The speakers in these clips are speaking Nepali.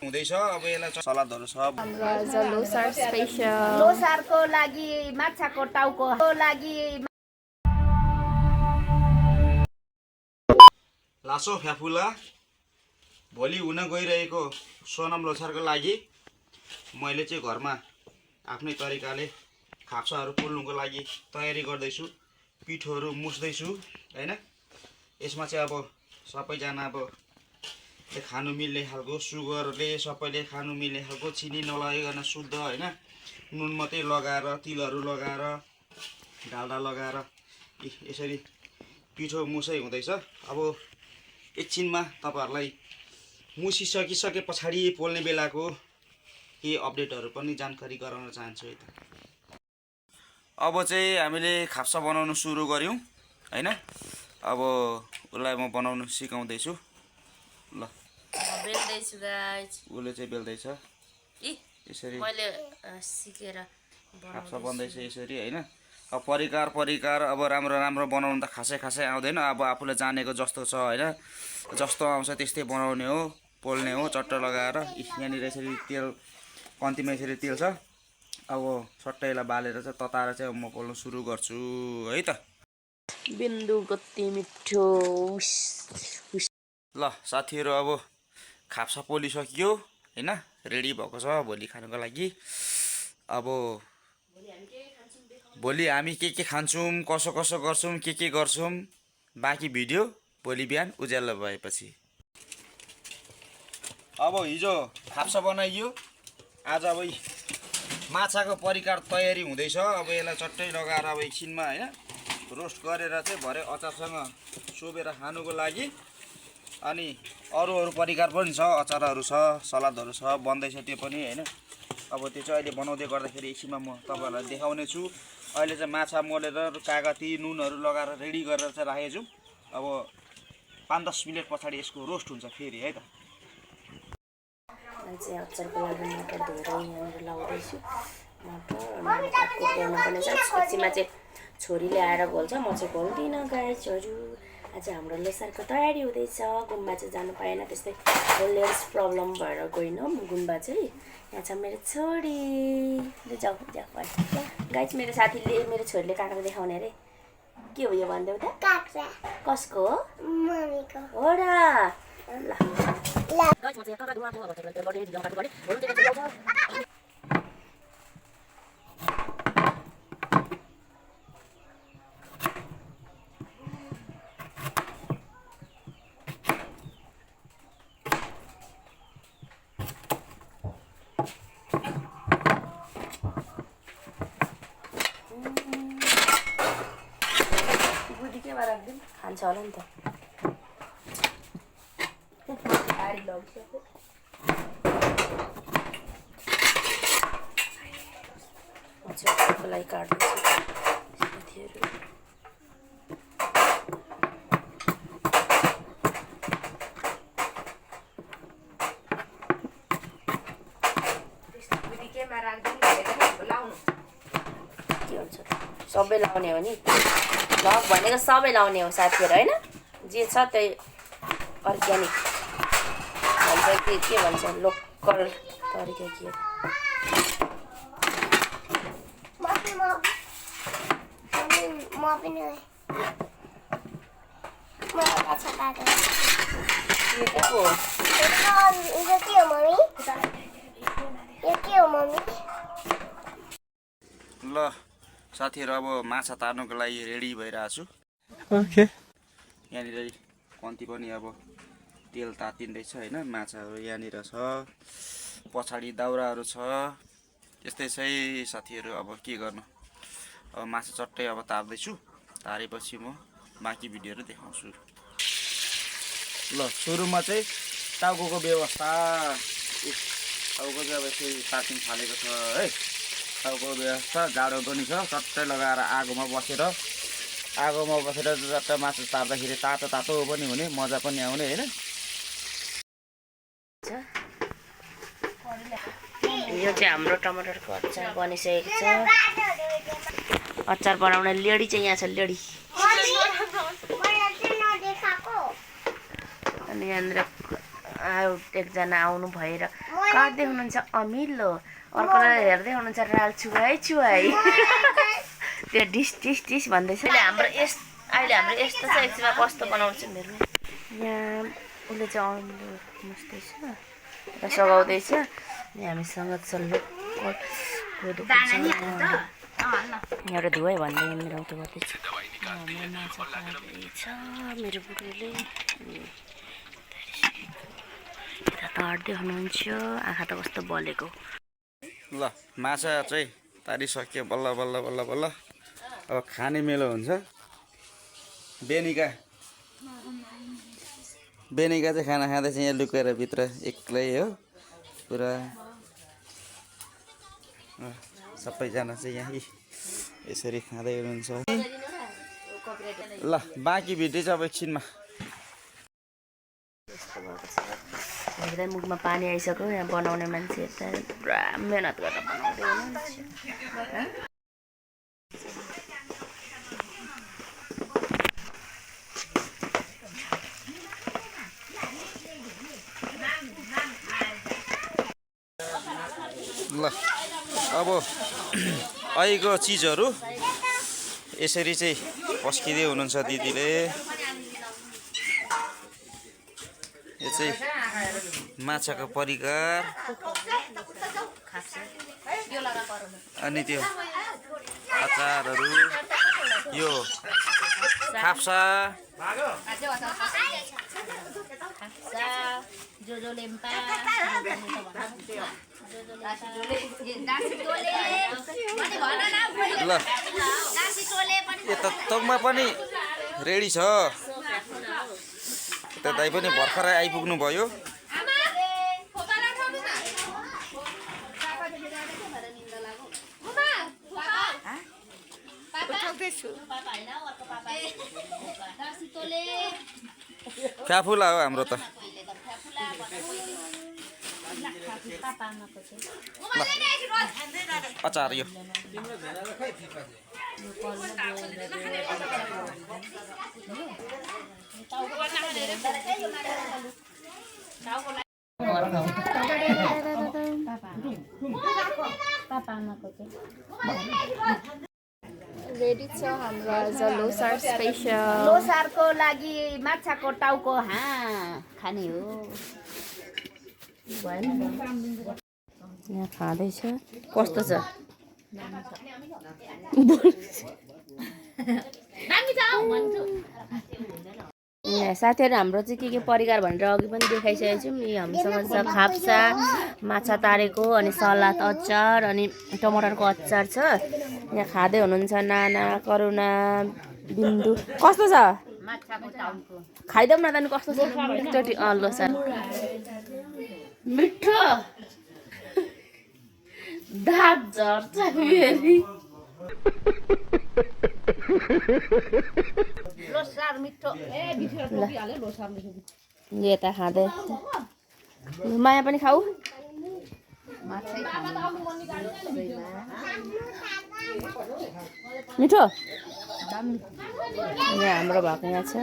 हुँदैछ अब यसलाई सलादहरु सब हाम्रो आज लोसार स्पेशल लोसारको लागि माछाको टाउको लागि लासो फ्याफुला भोलि हुन गइरहेको सोनम लोसारको लागि मैले चाहिँ घरमा आफ्नै तरिकाले खाप्साहरू पोल्नुको लागि तयारी गर्दैछु। पिठोहरू मुस्दैछु हैन। यसमा चाहिँ अब सबैजना अब खानु मिल्ने खालको सुगरले सबैले खानु मिल्ने खालको चिनी नलगाइकन शुद्ध हैन नुन मात्रै लगाएर तिलहरू लगाएर डाल्डा लगाएर यसरी पिठो मुसै हुँदैछ। अब एकछिनमा तपाईहरुलाई मुसिसकिसके पछाडी पोल्ने बेलाको केही अपडेटहरू पनि जानकारी गराउन चाहन्छु है त। अब चाहिँ हामीले खाप्सा बनाउन सुरु गर्यौं हैन। अब उसलाई म बनाउन सिकाउँदैछु। ल बेल्दैछु गाइस। उसले चाहिँ बेल्दैछ। यसरी मैले सिकेर खाप्सा बन्दैछ यसरी हैन। अब परिकार अब राम्रो बनाउन त खासै आउँदैन। अब आफूले जानेको जस्तो छ हैन जस्तो आउँछ त्यस्तै बनाउने हो पोल्ने हो चट्ट लगाएर। यहाँनिर यसरी तेल कन्तीमा यसरी तेल छ। अब सट्टैलाई बालेर चाहिँ तताएर चाहिँ म पोल्न सुरु गर्छु है त। बिन्दु कति मिठो। ल साथीहरु अब खाप्सा पोलिसकियो हैन रेडी भएको छ भोलि खानको लागि। अब भोलि हामी के खान्छौं कसो गर्छौं के गर्छौं बाँकी भिडियो भोलि बिहान उज्यालो भएपछि। अब हिजो खाप्सा बनाइयो आज अब माछाको परिकार तयारी हुँदैछ। अब यसलाई चट्टै लगाएर अब एकछिनमा हैन रोस्ट गरेर चाहिँ भरे अचारसँग सोबेर खानुको लागि। अनि अरु परिकार पनि छ अचारहरू छ सलादहरू छ बन्दैछ त्यो पनि हैन। अब त्यो चाहिँ अहिले बनाउँदै गर्दाखेरि एकछिनमा म तपाईहरुलाई देखाउने छु। अहिले चाहिँ माछा मोलेर कागती नुनहरू लगाएर रेडी गरेर चाहिँ राखेको छु। अब 5-10 मिनेट पछाडी यसको रोस्ट हुन्छ फेरि है त। चाहिँ अचारको लागि मटर धोएर यहाँनिर लाउँदैछु। मटर काटकुट गर्नुपर्ने छ। एकछिनमा चाहिँ छोरीले आएर घोल्छ म चाहिँ घोल्दिनँ गाइजहरू। आज हाम्रो लोसारको तयारी हुँदैछ। गुम्बा चाहिँ जानु पाएन त्यस्तै लेयर्स प्रब्लम भएर गइनँ गुम्बा चाहिँ। यहाँ छ मेरो छोरी जाऊ गाइज। मेरो साथीले मेरो छोरीले काकाको देखाउने अरे के हो यो भनिदेऊ त। काका कसको हो मम्मीको हो र। ल गाइज म चाहिँ काका दुवा दुवा गर्दै भिडियो काट्नु पर्ने हो त्यो चाहिँ जाऊ। खान्छ होला नि त। गाडी लाउँछ मछको लागि काट्दैछु साथीहरू। के हुन्छ सबै लाउने हो नि भ्लग भनेको सबै लाउने हो साथीहरू हैन। जे छ त्यही अर्ग्यानिक भन्छ के भन्छ लोकल तरिका के हो। ल साथीहरु अब माछा तार्नुको लागि रेडी भइरहेको छु। ओके यहाँनिर कन्ती पनि अब तेल तातिँदैछ हैन। माछाहरू यहाँनिर छ पछाडी दाउराहरू छ। यस्तै चाहिँ साथीहरु अब के गर्नु। अब माछा चट्टै अब तार्दैछु। तारेपछि म बाँकी भिडियोहरू देखाउँछु। ल सुरुमा चाहिँ टाउकोको व्यवस्था टाउको चाहिँ अब यसरी तातिन थालेको छ है। टाउको व्यवस्था जाडो पनि छ। चट्टै लगाएर आगोमा बसेर चट्ट माछा तार्दाखेरि तातो पनि हुने मजा पनि आउने हैन। यो चाहिँ हाम्रो टमाटरको अचार बनिसकेको छ। अचार बनाउने लेडी चाहिँ यहाँ छ लेडी। अनि यहाँनिर एकजना आउनु भएर काट्दै हुनुहुन्छ अमिलो, अर्कोलाई हेर्दै हुनुहुन्छ राल छुवाई छुवाई। त्यो डिस डिस डिस भन्दैछ। अहिले हाम्रो यस्तो छ, एकछिनमा कस्तो बनाउँछु मेरो। यहाँ उसले चाहिँ अमिलो मुस्दैछ र सघाउँदैछ। हामीसँग चल्लो एउटा धुवाई भन्दै मिलाउँदै गर्दैछु। मेरो बुढोले यता ताड्दै हुनुहुन्छ। आँखा त कस्तो बलेको। ल माछा चाहिँ तारिसक्यो बल्ल बल्ल बल्ल बल्ल। अब खाने मेलो हुन्छ। बेनिका चाहिँ खाना खाँदैछ यहाँ लुकेर भित्र एक्लै हो पुरा। सबैजना चाहिँ यहाँ यसरी खाँदै हुनुहुन्छ। ल बाँकी भिडियो चाहिँ अब एकछिनमा। हेर्दै मुखमा पानी आइसक्यो। यहाँ बनाउने मान्छे यता पुरा मेहनत गरेर बनाउँदै हुनुहुन्छ। ल अब अहिलेको चिजहरू यसरी चाहिँ पस्किँदै हुनुहुन्छ दिदीले। यो चाहिँ माछाको परिकार अनि त्यो अचारहरू, यो खाप्सा, ल यता तोकमा पनि रेडी छ। यता दाइ पनि भर्खरै आइपुग्नु भयो। फ्याफुला हो हाम्रो त। ल अचार यो रेडी छ हाम्रो आज लोसार स्पेशल। लोसारको लागि माछाको टाउको खाने हो। यहाँ खाँदैछ। कस्तो छ? साथीहरू हाम्रो चाहिँ के परिकार भनेर अघि पनि देखाइसकेको छौँ। यी हामीसँग छ खाप्सा, माछा तारेको, अनि सलाद, अचार, अनि टमाटरको अचार छ। यहाँ खाँदै हुनुहुन्छ नाना, करुणा, बिन्दु। कस्तो छ? खाइदेऊ न त। कस्तो छ एकचोटि? लोसार मिठो दाँत झर्छ फेरि। यता खाँदै माया पनि खाऊ। मिठो यहाँ हाम्रो भएको यहाँ छ।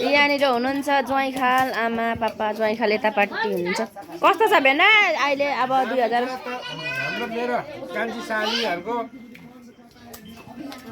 यहाँनिर हुनुहुन्छ ज्वाइँखाल, आमा पापा। ज्वाइँखाल यतापट्टि हुनुहुन्छ। कस्तो छ भेना अहिले अब 2000? हाम्रो मेरो कान्छी सालीहरूको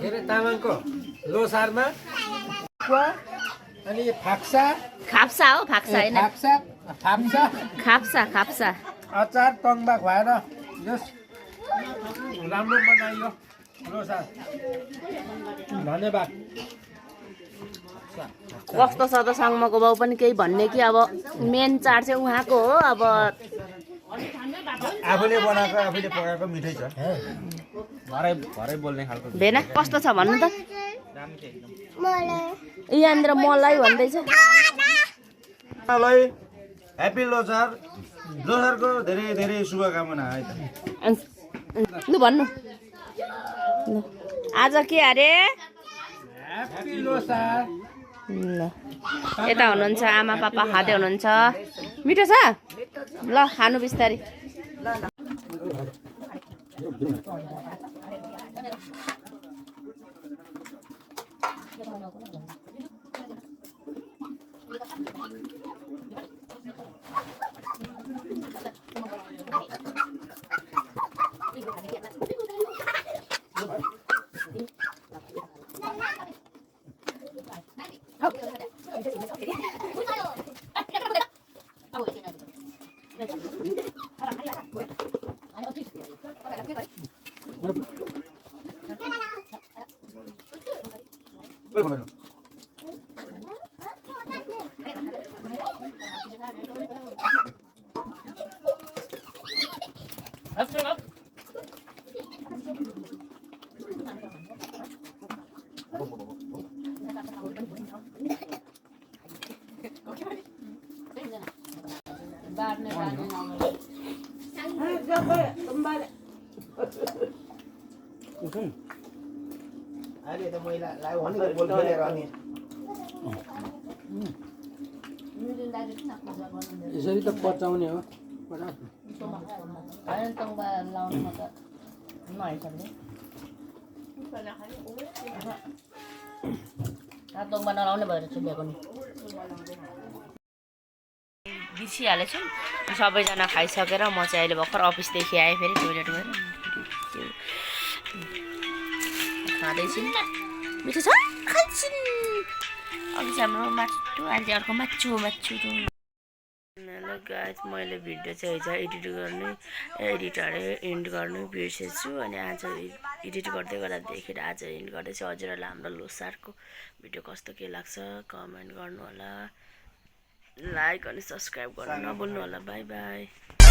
धेरै तामाङको लोसारमा अनि फाक्सा खाप्सा हो, फाक्सा होइन। खाप्सा अचार टङ्बा खुवाएर जस राम्रो बनाइयो लोसार। धन्यवाद। कस्तो छ त साङ्माको बाउ पनि केही भन्ने कि? अब मेन चाड चाहिँ उहाँको हो। अब आफूले बनाएको आफूले पकाएको मिठै छ। भरै बोल्ने खालको भेना कस्तो छ भन्नु त? यहाँनिर मलाई भन्दैछ। ह्याप्पी लोसार। लोसारको धेरै धेरै शुभकामना है त। लु भन्नु आज के अरे? ह्याप्पी लोसार। ल यता हुनुहुन्छ आमा पापा खाँदै हुनुहुन्छ। मिठो छ? ल खानु बिस्तारै। अहिले त महिलालाई भनेको बोल्दै रहने यसरी त पचाउने हो नलाउने भएर चाहिँ बिहाको नि बिर्सिहालेछु सबैजना खाइसकेर म चाहिँ अहिले भर्खर अफिसदेखि आएँ फेरि टोइलेट गएर खाँदैछिन् मिठो छ खान्छन् अघि चाहिँ हाम्रो मासु अहिले चाहिँ अर्को माछु हेलो गाइस मैले भिडियो चाहिँ हिजो एडिट एन्ड गर्नु बिर्सेछु अनि आज एडिट गर्दै गर्दा देखेर आज एन्ड गर्दैछु हजुरहरूलाई हाम्रो लोसारको भिडियो कस्तो के लाग्छ कमेन्ट गर्नु होला लाइक अनि सब्सक्राइब गर्न नभुल्नु होला बाई बाई